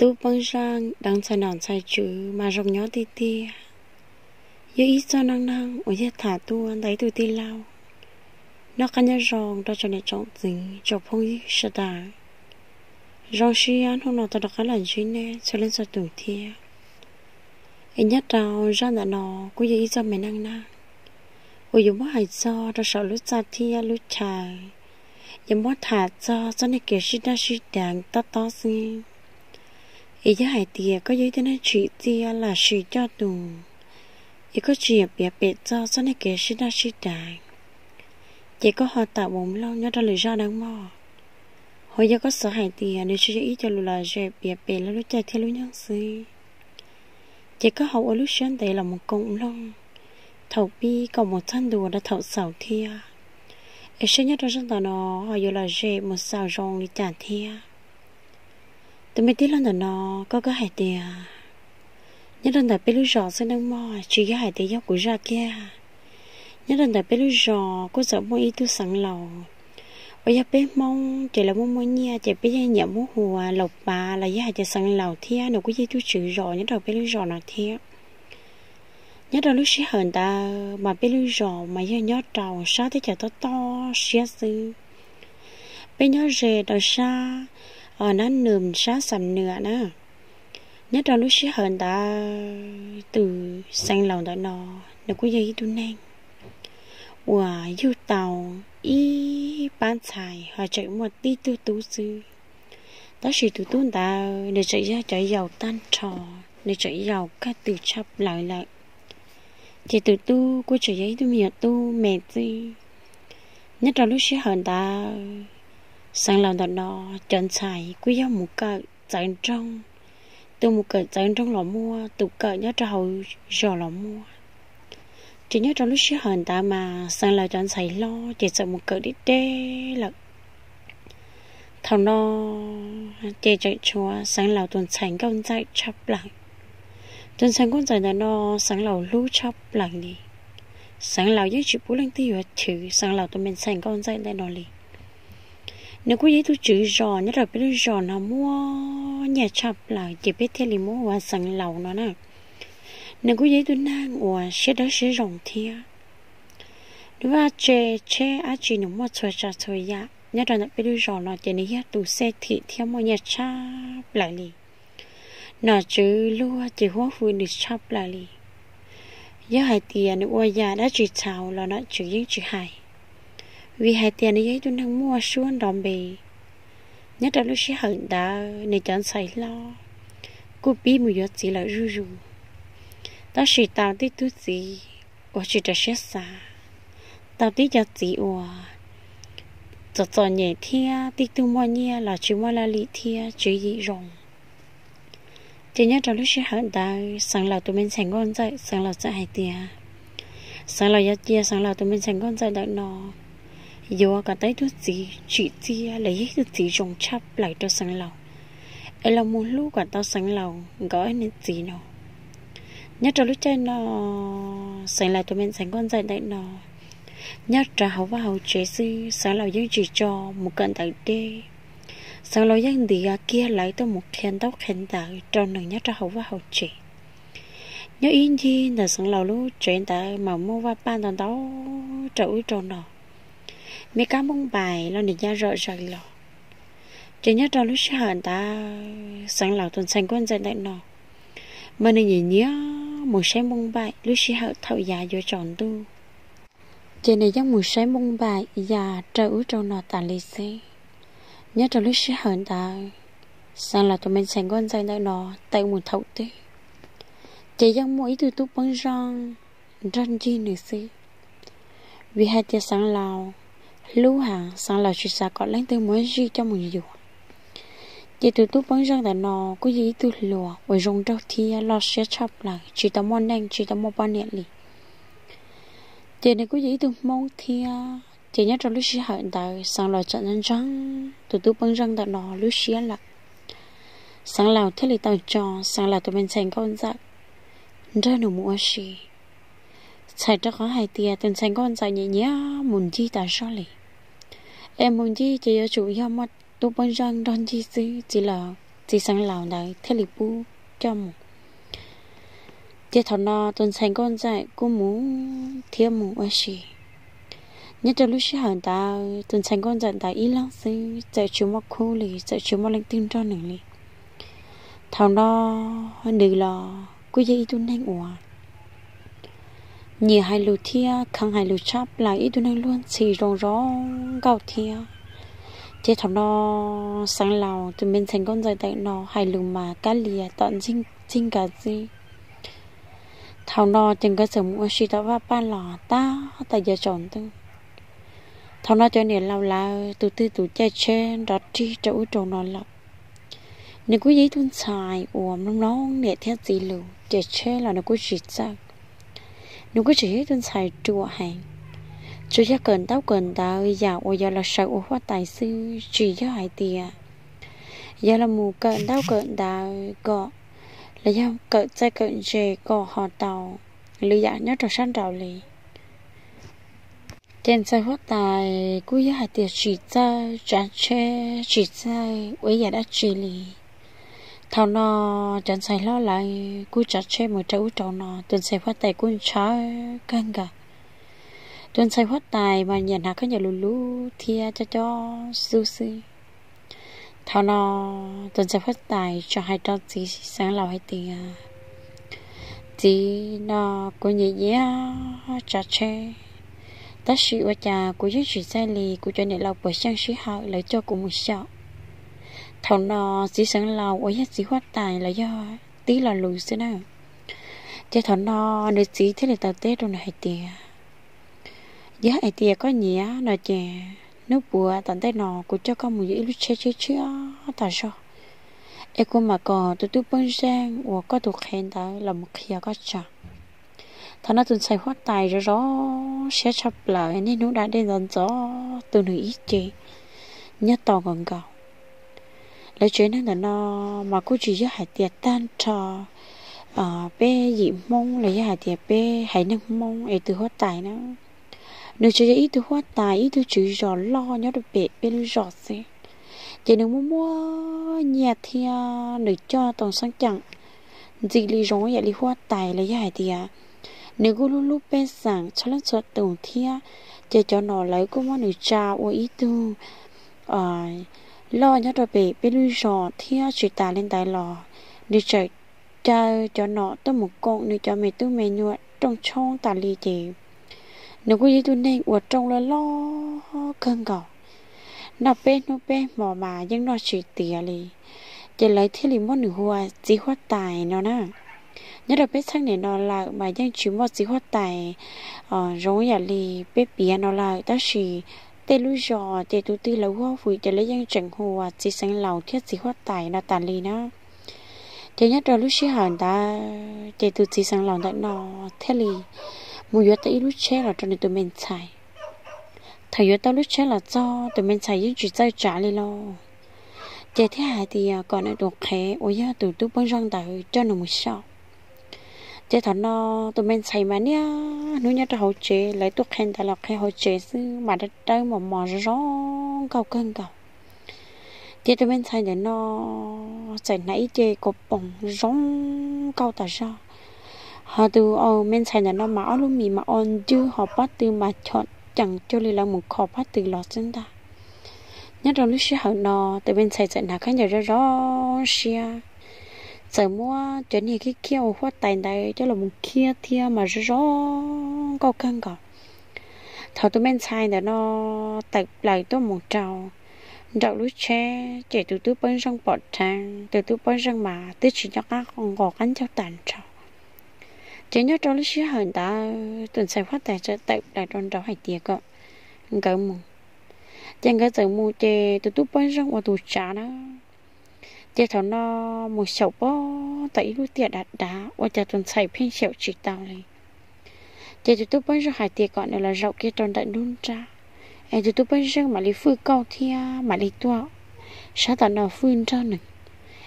Tub Peeb Zeej deev ntxhais nom ntxhais tswv mas zoo nyob tiag tiag. Yog ib txoj neej neeg uas yog tham tuaj ntawm ib tug tij laug. Noj qab nyob zoo rau tsoom niam tsoom txiv tsoom phooj ywg sawv daws. Zoo siab hnub no tau rov qab los ntsib nej txhua leej txhua tus thiab. Es nyob rau zaj ntawm no kuj yog ib txoj me neej neeg uas yuav muab hais txog rau saum lub txaj thiab lub chaw, yuav muab tham txog txoj neej kev sib daj sib deev tob tob xwb. Es yog hais tias koj yog ib tug neeg tsim txiaj los sis coj tus, es koj tsis yam piav pem txog txoj neej kev sib daj sib deev, ces koj ho tawm mus mloog nyob rau lwm zaj nawb mog. Ho yog koj xav hais tias nws tsis yog ib co lus lom zem piav pem lub caij thiab lub nyoog xwb, ces koj ho ua lub siab ntev los mus koom mloog thaum pib kom mus txog ntua rau thaum xaus thiab, es seb nyob rau zaj ntawm no ho yuav lom zem mus xaus zoo li cas thiab. Tus me tij laug ntawm no, koj koj hais tias nyob rau ntawm peb lub zos xwb nawb mog, tsis yog hais tias yog kuv zaj kiag. Nyob rau ntawm peb lub zos kuj txawm muaj ib tug xeev laus uas yog peb Hmoob ces lawv muaj muaj nyiaj ces peb yeej nyiam muab hu ua laus pav los yog hais tias xeev laus thiab, nws kuj yog ib tug tswv zos nyob rau peb lub zos no thiab. Nyob rau lub sij hawm ntawd mas peb lub zos mas yog nyob rau sab teb chaws tob tob siab xwb. Peb nyob ze rau sab Nab Nws, sab Xam Nws na. Nyob rau lub sij hawm ntawd tus xeev laus ntawm no, nws kuj yog ib tug neeg uas yug tau ib pab ntxhais ho tseem muaj tib tug tub xwb. Tab sis tus tub ntawd nws tseem yog cov yaus tag nrho, nws tseem yaus kawg tw tshaj plaws lawm. Ces tus tub kuj tseem yog ib tug me nyuam tub me xwb. Nyob rau lub sij hawm ntawd, xeev laus ntawm no cov ntxhais kuj yog mus kawm txawv nroog, tus mus kawm txawv nroog los muaj, tus kawm nyob rau hauv zos los muaj. Ces nyob rau lub sij hawm ntawd mas xeev laus cov ntxhais hlob ces txawm mus kawm deb deb lawm. Thaum no ces tseem tshuav xeev laus tus ntxhais nkauj ntxawm tshaj plaws. Tus ntxhais nkauj ntxawm ntawm no xeev laus hlub tshaj plaws li. Xeev laus yeej tsis pub leej twg yuav chwv xeev laus tus me ntxhais nkauj ntxawm ntawm no li. Nws kuj yog ib tug tswv zos nyob rau peb lub zos no muaj nyiaj tshaj plaws ces peb thiaj li muab hu ua xeev laus no na. Nws kuj yog ib tug neeg uas siab dawb siab zoo thiab. Nws vaj tse tsheb dab tsi nws muaj txhua tsav txhua yam nyob rau ntawm peb lub zos no ces nws yog tus xej thim thiab muaj nyiaj tshaj plaws li. Nom tswv luag ces huab hwm nws tshaj plaws li. Yog hais tias nws ua yam dab tsi txhaum los nom tswv yeej tsis hais, vim hais tias nws yog ib tug neeg muaj suab nrov npe. Nyob rau lub sij hawm ntawd nws cov ntxhais hlob kuj pib mus yuav txiv lawm zuj zus. Tab sis tau tib tug txiv uas tsis raws siab xav, tau tib cov txiv uas txom txom nyem thiab tib tug muaj nyiaj los tsis muaj laj lim thiab tswv yim zoo. Ces nyob rau lub sij hawm ntawd xeev laus tus me ntxhais nkauj ntxawm, xeev laus txawm hais tias xeev laus yuav cia xeev laus tus me ntxhais nkauj ntxawm ntawm no yuav kom tau ib tug txiv tsim txiaj los yog ib tug txiv zoo tshaj plaws rau xeev laus, es los mus hlub kom tau xeev laus nkawd niam txiv no. Nyob rau lub caij no, xeev laus tus me ntxhais nkauj ntxawm ntawm no nyob rau hauv vaj hauv tsev xwb, xeev laus yeej tsis tso mus kawm ntawv deb. Xeev laus yeej ntiav kiag lawv tuaj mus qhia ntaub qhia ntawv rau nws nyob rau hauv vaj hauv tsev. Nyob ib ncig ntawm xeev laus lub tsev ntawd mas muaj vaj paj ntau ntau rau ub rau no, me kab npauj npaim los nws ya zom zaws los. Ces nyob rau lub sij hawm ntawd xeev laus tus ntxhais nkauj ntxawm ntawm no mas nws nyiam nyiam mus saib npauj npaim lub sij hawm thaum yav yuav tsaus ntuj. Ces nws yeej mus saib npauj npaim ya rau ub rau no tas li xwb. Nyob rau lub sij hawm ntawd, xeev laus tus me ntxhais nkauj ntxawm ntawm no tawm mus thaum twg ces yeej muaj ib tug tub peeb zeej nrog ncig nws xwb. Vim hais tias xeev laus hlub heev, xeev laus tsis xav kom leej twg muab zij coj mus yuav. Ces tus tub peeb zeej ntawm no kuj yog ib tug hluas uas zoo nraug thiab loj siab tshaj plaws, tsis tau muaj neej tsis tau muaj poj niam li. Ces nws kuj yog ib tug Hmoob thiab, ces nyob rau lub sij hawm ntawd xeev laus txawm ntseeg tus tub peeb zeej ntawm no lub siab lawm. Xeev laus thiaj li tau tso xeev laus tus me ntxhais nkauj ntxawm nrog nws mus ua si. Txhais rau qhov hais tias tus ntxhais nkauj ntxawm nyiam nyiam mus ncig tas zog li, es mus ncig ces yuav tsum yog muaj tub peeb zeej nrog ncig xwb, txiv laus, txiv xeev laus ntawd thiaj li pub coj mus. Ces thaum no tus ntxhais nkauj ntxawm kuj mus thiab mus ua si. Nyob rau lub sij hawm ntawd tus ntxhais nkauj ntxawm ntawd ib leeg xwb, txawm tsis muaj khub li, txawm tsis muaj leej twg nrog nws li. Thaum no nws los kuj yog ib tug neeg uas nyiam hais lus thiab kheev hais lus tshaj plaws, ib tug neeg luag ntxhi zoo zoo nkauj thiab. Ces thaum no xeev laus tus me ntxhais nkauj ntxawm ntawm no hais lus mas kab lias tom ntxig nkawd txib. Thaum no ces nkawd txawm mus ua si tom vaj paj los tab tom yav tsaus ntuj. Thaum no cov niam laus lawv tus twg tus caij tsheb nrov rig rau ub rau no lawm. Nws kuj yog ib tug ntxhais uas mloog mloog niam thiab txiv lus, ces tsheb los nws kuj tsis txawj. Nws kuj tsis yog ib tug ntxhais ruam heev, tsuas yog kawm ntaub kawm ntawv yam uas yog los sawv ua huab tais xwb, tsis yog hais tias yog los mus kawm ntaub kawm ntawv kom, los yog kawm txawj kawm ntse kom ho tau lwm yam nyob rau sab nraud li. Ces ntxawg huab tais kuj yog hais tias tsis txawj tsav tsheb, tsis txawj ua ib yam dab tsi li. Thaum no cov ntxhais hlob lawv kuj tsav tsheb mus rau ub rau no, tus ntxhais huab tais kuj ntshaw kawg nkaus. Tus ntxhais huab tais mas nyiam hnav khaub ncaws luv luv thiab cob cob xub xwb. Thaum no tus ntxhais huab tais txawm hais rau txiv xeev laus hais tias, Txiv, no kuv nyiam nyiam tsav tsheb, tab sis ua cas kuv yeej tsis txawj li, kuv cov niam laus puas xyeej sij hawm lawv coj kuv mus xyaum? Thaum no txiv xeev laus uas yog txiv huab tais los yog tib lo lus xwb na. Ces thaum no nws txiv thiaj li tau teb rau nws hais tias, Yog hais tias koj nyiam no ces hnub puav tom ntej no kuv coj koj mus yuav ib lub tsheb tshiab tshiab tas zog, es kuv mam kom tus tub Paj Zeej uas koj tus qhev ntawd los mus qhia koj tso. Thaum no tus ntxhais huab tais zov zov siab tshaj plaws, niaj hnub da dej ntxov ntxov tu nws ib ce nyob tau nkaus nkaus. Lawv tsev neeg ntawm no mas kuj tsis yog hais tias tag nrho peb yim Hmoob los yog hais tias peb haiv neeg Hmoob es tus huab tais na, nws tsuas yog ib tug huab tais, ib tug tswv zos loj nyob rau pem peb lub zos xwb. Ces nws muaj muaj nyiaj thiab nws coj tau xeeb ceem ntxim li zoo yam li huab tais los yog hais tias nws kuj hlub hlub pej xeem txhua leej txhua tus thiab. Ces cov nom lawv kuj muab nws tsa ua ib tug loj nyob rau pem peb lub zos thiab tsis tas li ntawd los nws tseem caw cov nom tuaj mus koom nws cov me tub me nyuam rooj tshoob tas li ces nws kuj yog ib tug neeg uas rooj loj loj kawg nkaus, noj peb hnub peb hmo mas yeej noj tsis tiav li. Ces lawv thiaj li muab nws hu ua txiv huab tais no na. Nyob rau peb txheej niam no lawm mas yeej tsis muaj txiv huab tais zoo yam li peb piav no lawm, tab sis tej lub zos ces tus twg lawv huab hwm ces lawv yeej tseem hu ua txiv xeev laus thiab txiv huab tais no tas li na. Ces nyob rau lub sij hawm ntawd ces tus txiv xeev laus ntawm no thiaj li mus yuav tau ib lub tsheb los rau nws tus me ntxhais. Thaum yuav tau lub tsheb los txog, tus me ntxhais yeej tsis txawj tsav li lauj, ces thiaj hais tias kom nws tus qhev uas yog tus tub Paj Zeej ntawd coj nws mus xyaum. Ces thaum no tus me ntxhais mas niaj hnub nyob rau hauv tsev, lawv tuaj qhia ntawv los qhia hauv tsev xwb mas dawb dawb mos mos zoo zoo nkauj kawg nkaus. Ces tus me ntxhais ntawm no txawm hnav ib ce kaus poom zoo nkauj tas zog, ho tus me ntxhais ntawm no mas ob lub mis mas o ncwb, ho pob tw mas chom cees cuag li lawv mus kho pob tw los xwb ntag. Nyob rau lub sij hawm no tus me ntxhais txawm hnav khaub ncaws zoo zoo siab, txawm muab cov niag khiab khiab ua huab tais ntawd coj los mus khiab thiab mas zoo zoo nkauj kawg nkaus. Thaum tus me ntxhais ntawm no tawm plaws tuaj mus rau nraum lub tsheb ces tus tub Paj Zeej pom dheev, tus tub Paj Zeej mas twb tsis nco qab nqos qab ncaug tag nrho. Ces nyob rau lub sij hawm ntawd tus ntxhais huab tais txawm tawm plaws rau nraud hais tias kom nkawd mus. Ces nkawd txawm mus ces tus tub Paj Zeej ua tus tsav na. Ces thaum no mus xyaum pob tau ib lub tiaj dav dav ua cas tus ntxhais pheej xyaum tsis tau li. Ces tus tub Paj Zeej hais tias kom nws los zaum kiag rau ntawm nruab nrab, es tus tub Paj Zeej mam li fwj kauj thiab mam li tuaj sab tom no fwj nrog nws,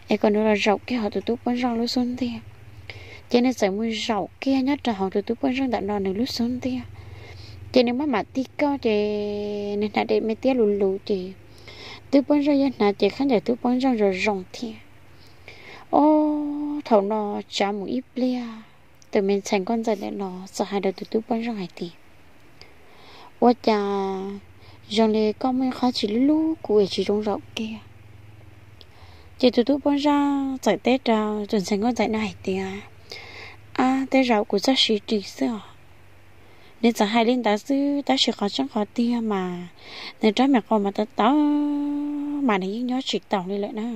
es kom nws los zaum kiag hauv tus tub Paj Zeej lub xub ntiag. Ces nws txawm mus zaum kiag nyob rau hauv tus tub Paj Zeej ntawm no nws lub xub ntiag. Ces nws maj mam ti kauj ces nws hnav daim me tiab luv luv ces tub Paj Zeej yeej hnav ces khaub ncaws tub Paj Zeej zoo zoo thiab. Ob, thaum no tsav mus ib pliag, tus me ntxhais nkauj ntxawm ntawm no txawm hais rau tus tub poj ntxoog hais tias, ua cas zoo li koj muaj ib qhov tsis lub lub kuv es tsis zoo zaum kiag. Ces tus tub poj ntxoog txawm teb rau tus ntxhais nkauj ntxawm no hais tias, ab, tej zaum kuv txoj siv ris xwb os. Nws txawm hais li ntawd xwb tab sis qhov tseeb qhov tiag mas nws rab me qau mas tawv tawv mas nws yeej nyob tsis taus li lawm na.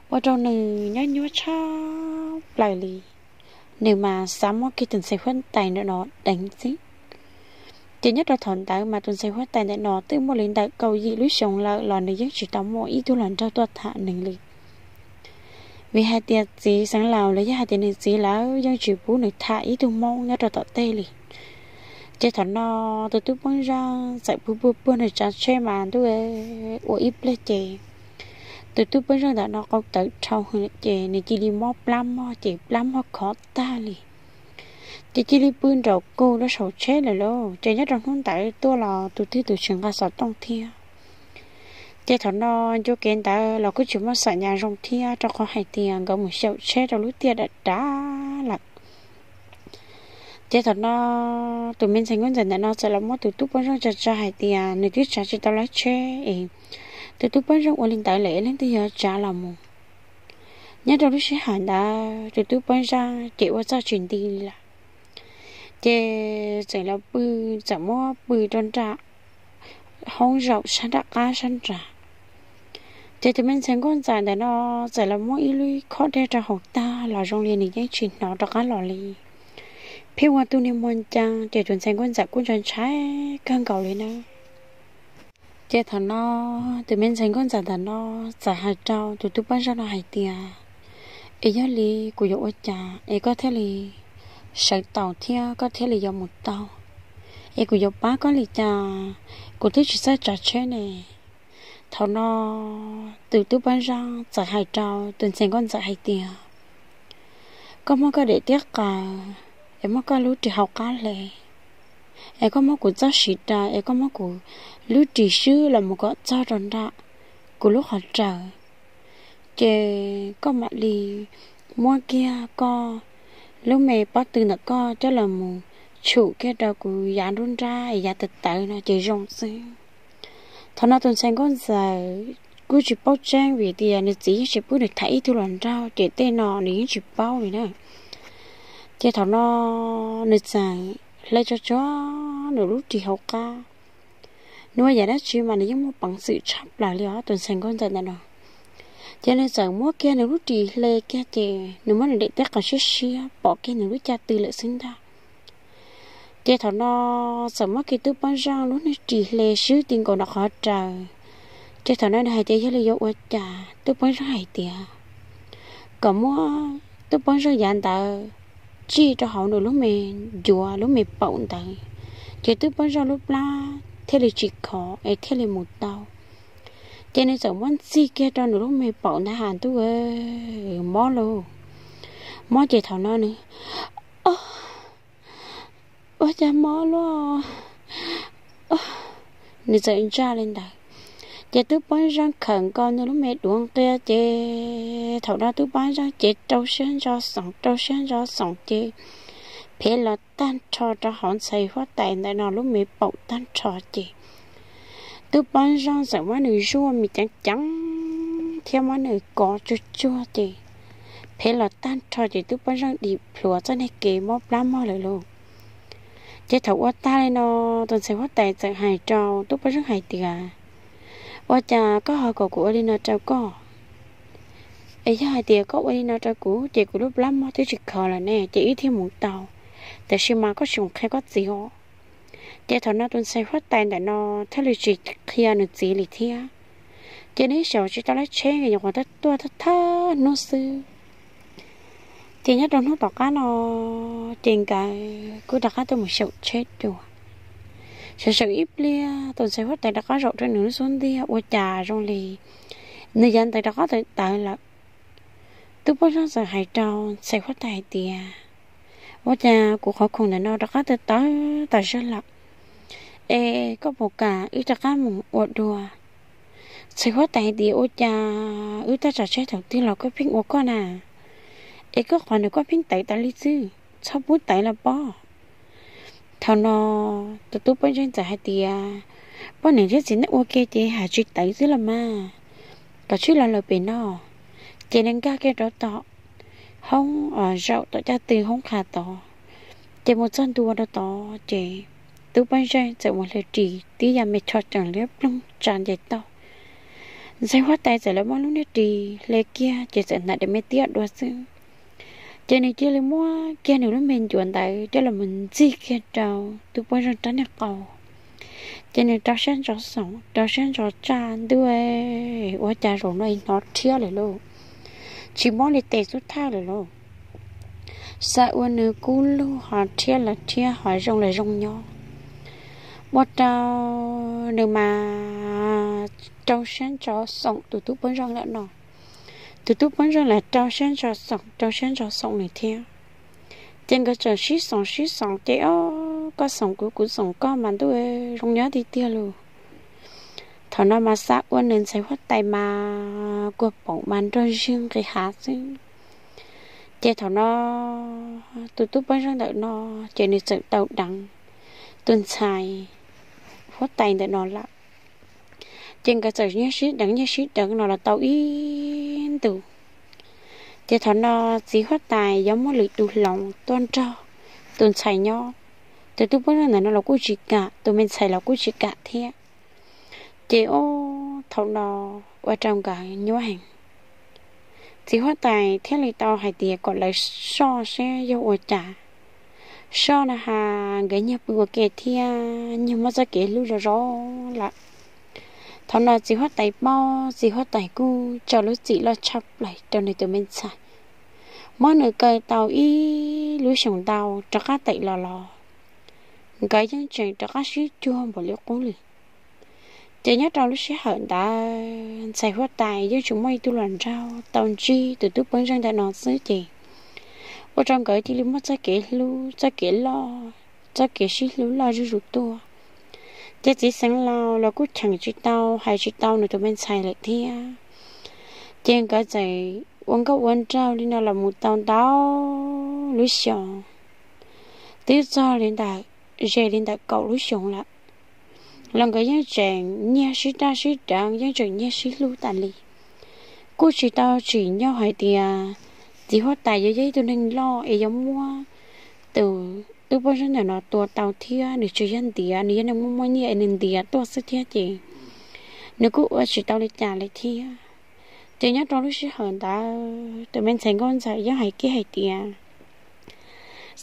Ua rau nws nyob nyuaj tshaj plaws li, nws mas xav muab kiag tus ntxhais huab tais ntawm no deev xwb. Ces nyob rau thaum ntawd mas tus ntxhais huab tais ntawm no twb muaj li ntawm kaum yim lub xyoo lawm los nws yeej tsis tau muaj ib tug hluas nraug tuaj tham nws li. Vim hais tias txiv xeev laus los yog hais tias nws txiv lawv yeej tsis pub nws tham ib tug Hmoob nyob rau tom tej li. Ces thaum no tus tub poj ntxoog txawm puag puag puag nws tsav tsheb mas ntuj, ua ib pliag ces tus tub poj ntxoog ntawm no qau tawv dhau heev ces nws cia li mob plab mog ces plab mog khov tag li. Ces cia li pw nraum kuj rau saum tsheb lawm lauj. Ces nyob rau hnub ntawd tuaj los tus twg tus tsis nqa xov tooj thiab. Ces thaum no ncua kev ntawd los kuj tsis muaj xam nyas zoo thiab rau qhov hais tias nkawd mus xyaum tsheb rau lub tiaj dav dav lawm. Ces thaum no tus me ntxhais nkauj ntxawm ntawm no txawm los muab tus tub poj ntxoog tsa tsa hais tias nws twb tsav tsis tau lawv tsheb es tus tub poj ntxoog ua li ntawd lawm leej twg yuav tsav los mus. Nyob rau lub sij hawm ntawd tus tub poj ntxoog ces ua txuj tsis nti li lawm. Ces txawm los pw, txawm muab pw rau nram hoob zaum sab nram qab sab nrad. Ces tus me ntxhais nkauj ntxawm ntawm no txawm los muab ib lub khob dej rau haus tag los zoo li nws yeej tsis hnov rov qab los li. Pheej ua tus niag muag ncaas ces tus ntxhais nkauj ntxawm kuj ntshai ntshai kawg nkaus li na. Ces thaum no tus me ntxhais nkauj ntxawm ntawm no txawm hais rau tus tub poj ntxoog no hais tias, es yog li kuv yuav ua cas es koj thiaj li sawv taus thiab koj thiaj li yuav mus tau, es kuv yuav pab koj li cas, kuv twb tsis txawj tsav tsheb ne. Thaum no tus tub poj ntxoog txawm hais rau tus ntxhais nkauj ntxawm hais tias, koj muab koj daim tiab qaws, es muab koj lub ris hauv qab hle, es koj muab kuv txoj siv rais, es koj muab kuv lub ris swb los mus kom txog rau nram kuv lub qhov raws, ces koj mam li muab kiag koj lub me pob tw ntawm koj coj los mus tshum kiag rau kuv yav nruab nrab es yav tawv tawv no ces zoo xwb. Thaum no tus ntxhais nkauj ntxawm kuj tsis paub tseeb vim tias nws txiv yeej tsis pub nws tham ib tug hluas nraug ces tej no nws yeej tsis paub li na. Ces thaum no nws txawm hle tso tso nws lub ris hauv qab. Nws ua yam dab tsi mas nws yeej muaj peev xwm tshaj plaws li os tus ntxhais nkauj ntxawm ntawm no. Ces nws txawm muab kiag nws lub ris hle kiag ces nws muab nws daim tiab qaws siab siab pom kiag nws lub caj tw lawm xwb ntag. Ces thaum no txawm muab kiag tub poj ntxoog lub niag ris hle swb ti nkaus nram qhov raws. Ces thaum no nws hais tias yog li yuav ua cas, tub poj ntxoog hais tias kom muab tub poj ntxoog yav ntawd tsij rau hauv nws lub me ncuav lub me paum ntawd, ces tub poj ntxoog lub plab thiaj li tsis khov es thiaj li mus tau. Ces nws txawm muab ntxig kiag rau nws lub me paum ntawd has ntuj, mob lauj, mob ces thaum no nws, o, ua cas mob luaj, nws txawm ntsaj li ntawd. Ces tub poj ntxoog khawm nkaus nws lub me duav nqia ces thaum no tub poj ntxoog ces rau siab ntso xoom rau siab ntso xoom ces phev los tag nrho rau hauv ntxhais huab tais ntawm no lub me paum tag nrho ces tub poj ntxoog txawm muab nws zuaj me ceev ceev thiab muab nws kov tsuag tsuag ces phev los tag nrho ces tub poj ntxoog dim plhuav txoj niag kev mob plab mog lawm lauj. Ces thaum ua tag li no, tus ntxhais huab tais txawm hais rau tub poj ntxoog hais tias, ua cas koj ho kom kuv ua li no rau koj? Es yog hais tias koj ua li no rau kuv ces kuv lub plab mog twb tsis khov lawm ne ces wb thiaj mus tau, tiam sis mas koj tsis mus qhia koj txiv os. Ces thaum no tus ntxhais huab tais ntawm no thiaj li tsis qhia nws txiv li thiab. Ces nws ib xyaum tsis tau lawv tsheb nyuam qhuav tuaj thawj hnub xwb. Ces nyob rau hnub tom qab no ces nkawd kuj rov qab tuaj mus xyaum tsheb dua. Xyaum xyaum ib pliag tus ntxhais huab tais rov qab zaum rau nws lub xub ntiag ua cas zoo li nws yav ntawd rov qab tawv tawv lawm. Tub poj ntxoog txawm hais rau ntxhais huab tais hais tias, ua cas kuv qhov khoom ntawm no rov qab tawv tawv tas zog lawm, es koj puas kam wb rov qab mus ua dua? Ntxhais huab tais hais tias, Ua cas wb tab tom tsam thaum twg los koj pheej ua koj na? Es koj qhov nws koj pheej tawv tas li xwb, txhob pub tawv los pob. Thaum no tus tub poj ntseeg txawm hais tias, Poj niam thiab txiv neej ua ke ces hais tsis tawv xwb los mas, kom tswj los lawm pem no. Ces nws nkag kiag rau tom hoob, zaum tom caj tw hoob qha tod, ces mus txog ntua rau tod ces tub poj ntseeg txawm mus hle ris tib yam me tsho tseem liab ploog tsa nce tau. Ntxhais huab tais txawm lawv muab lub niag ris hle kiag ces txawm hnav daim me tiab dua xwb. Ces nws cia li muab kiag nws lub me ncuav ntawd coj los mus ntxig kiag rau tus poj ntseeg rab niag qau. Ces nws rau siab ntso xoom, rau siab ntso tsaj, Ntuj, ua cas zaum no hnov rhiab lawm lauj, tsis mob li tes xub thawj lawm lauj. Xav ua nws kub lug ho rhiab los rhiab ho zoo los zoo nyob. Ua rau nws mas rau siab ntso xoom tus tub poj ntseeg lawm no. Tus tub poj ntseeg los rau siab ntso xoom, rau siab ntso xoom nws thiab. Ces nkawd txawm sib xoom sib xoom ces, Ob, koj xoom kuv kuv xoom koj mas ntuj, zoo nyob tiag tiag lauj. Thaum no mas xav ua nws ntxhais huab tais mas kuag paum mas nrog zig nqis hav xwb. Ces thaum no tus tub poj ntseeg ntawm no ces nws txawm tau deev tus ntxhais huab tais ntawm no lawm. Ces nkawd txawm nyiag sib deev nyiag sib deev no los tau ib ntus. Ces thaum no txiv huab tais yuav muaj lwm tus hloov tuaj nrog tus ntxhais nyob. Tus tub poj ntseeg ntawm no los kuj tsis kam, tus me ntxhais los kuj tsis kam thiab. Ces ob, thaum no ua rau nkawd nyuaj heev. Txiv huab tais thiaj li tau hais tias kom lawv soj seb yog ua cas, soj na has nkawd nyiag pw ua ke thiab nyiag muab txoj kev hlub zoo zoo lawm. Thaum no txiv huab tais paub, txiv huab tais kuj tso lub txim loj tshaj plaws rau nws tus me ntxhais, muab nws kaw tau ib lub xyoos ntau rov qab tawm los los nkawd yeej tseem rov qab sib cuag npaum li qub li. Ces nyob rau lub sij hawm ntawd ntxhais huab tais yeej tsuas muaj ib tug hluas nraug tau ntsib tus tub poj ntseeg ntawm no xwb ces ua rau nkawd cia li muaj txoj kev hlub, txoj kev loj, txoj kev sib hlub loj zuj zus tuaj. Ces txiv xeev laus los kuj cheem tsis tau hais tsis tau nws tus me ntxhais lawm thiab. Ces nkawd txawm ua nkauj ua nraug li no los mus tau ntau lub xyoo, twb txog li ntawm, ze li ntawm kaum lub xyoo lawm, los nkawd yeej tseem nyiag sib raj sib deev, yeej tseem nyiag sib hlub tas li. Kuj tsis tau tsim nyog hais tias txiv huab tais yuav yog ib tug neeg loj es yuav muab tus tub poj ntseeg ntawm no tua tau thiab, nws tsis yog ntiav, nws yog neeg muaj muaj nyiaj es nws ntiav tuaj xwb thiab ces nws kuj ua tsis tau li cas li thiab. Ces nyob rau lub sij hawm ntawd tus me ntxhais nkauj ntxawm yeej hais kiag hais tias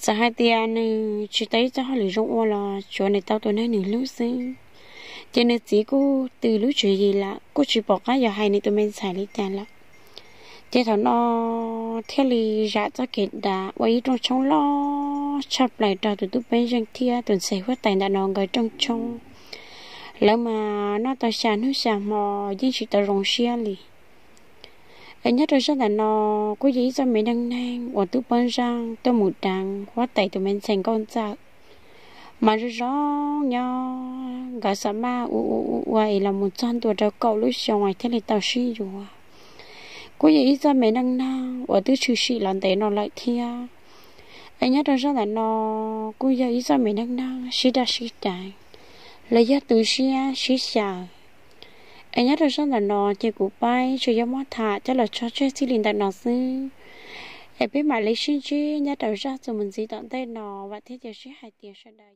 txawm hais tias nws tsis tau ib txoj hauj lwm zoo ua los tsuav nws tau tus neeg nws hlub xwb. Ces nws txiv kuj tws lub tswv yim lawm, kuj tsis pom qab yuav hais nws tus me ntxhais li cas lawm. Ces thaum no thiaj li zam txoj kev dav ua ib rooj tshoob loj tshaj plaws rau tus tub poj ntseeg thiab tus ntxhais huab tais ntawm no nkawd rooj tshoob. Lawv mas noj tau xya hnub xya hmo yeej tsis tau zoo siab li. Es nyob rau zaj ntawm no kuj yog ib txoj me neej neeg uas tub poj ntseeg tuaj mus deev huab tais tus me ntxhais nkauj ntxawm, mas zoo zoo nyob nkawd xam maj ua ua ua ua es los mus txog ntua rau kaum lub xyoo es thiaj li tau sib yuav. Kuj yog ib txoj me neej neeg uas twb tshwm sim los ntev no lawm thiab. Es nyob rau zaj ntawm no kuj yog ib txoj me neej neeg sib raj sib deev, los yog tu siab sib xyaw. Es nyob rau zaj ntawm no ces kuv paib tsuas yog muab tham coj los tso tseg txij li ntawm no xwb. Es peb mam li sib ntsib nyob rau zaj txuas mus ntxiv tom ntej no, vam thiab cia siab hais tias sawv daws